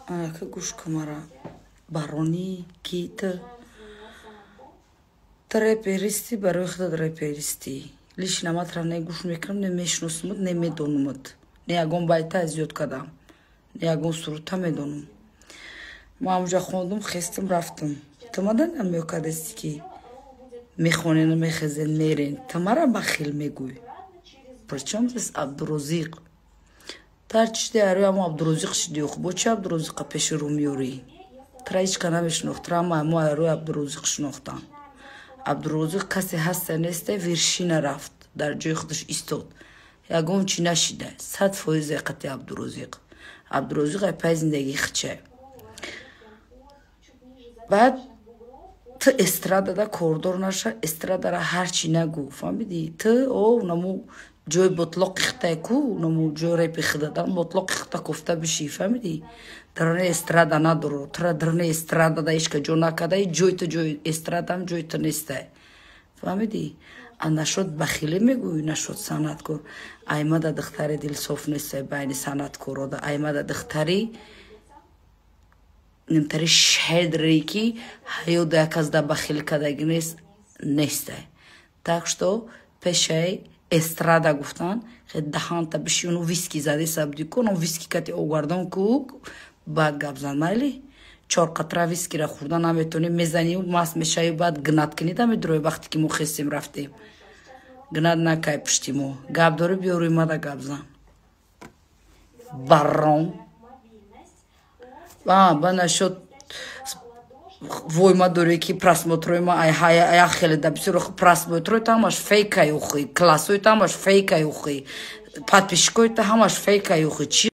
Анака, гӯш кун мара, баронӣ ки ту. Ту реперисти, барои худат реперистӣ. Лично ма тра не гӯш мекунам, не мешиносумат, не медонумат, не ягон байта аз ёд кардам, не ягон сурудта медонам. Ма ҳамуҷа хондум, хестам, рафтам. Ту мада намё кардасти, ки мехонену мехезен, мерен. Ту мара бахил мегӯй? Причём здесь Абдурозиқ? Ту ҳарчи шиди, арои ҳамо Абдурозиқ шиди. Охи, бо чи Абдурозиқа пеши рӯ меёрӣ? Тра ҳеч ка намешинохт, тра ҳама мо арои Абдурозиқ шинохтан. Абдурозиқ касе ҳаста, несте, вершина рафт, дар ҷои худаш истод, ягон чи нашида, 100% қати Абдурозиқ. Абдурозиқ ай пай зиндагии хиче. Баъд ту эстрадада кордор наша, эстрадара ҳарчи нагӯ, фаҳмидӣ? Ту о наму ҷои ботлоқи хитай ку, наму ҷои репи хидадан ботлоқи хита кофта бишӣ, фаҳмидӣ? Дарони эстрада надоро, тура дарони эстрадада ҳечка ҷо накарда. Ҷои ту ҷои эстрадам ҷои ту нестай, фаҳмидӣ? А нашод бахилӣ мегӯӣ, нашод санъаткор. Аймада духтари дилсоф нестай байни санъаткорода, аймада духтари нимтари щедрый, ки ҳаёда як аз да бахил кардагӣ нест, нестай. Так что пешаи эстрада гуфтан даҳанта биши, уну виски зади сабди ку, ну виски кати овардон ку, баъд гап зан, майли? Чор қатра вискира хӯрда наметонӣ, мезанӣ, маст мешавӣ, баъд гнать кунӣ да медурои. Вақте ки мо хестем, рафтем, гнать накай пушти мо. Гап дорӣ, биёрӯи мада гап зан, барон. Ба нашод вой ма дорӣ, ки просмотрои ма як хеле да бисёр. Просмотрои та ҳамаш фейкай, охи, классои та ҳамаш фейкай, охи, подписчикои та ҳамаш фейкай, охи, чӣ?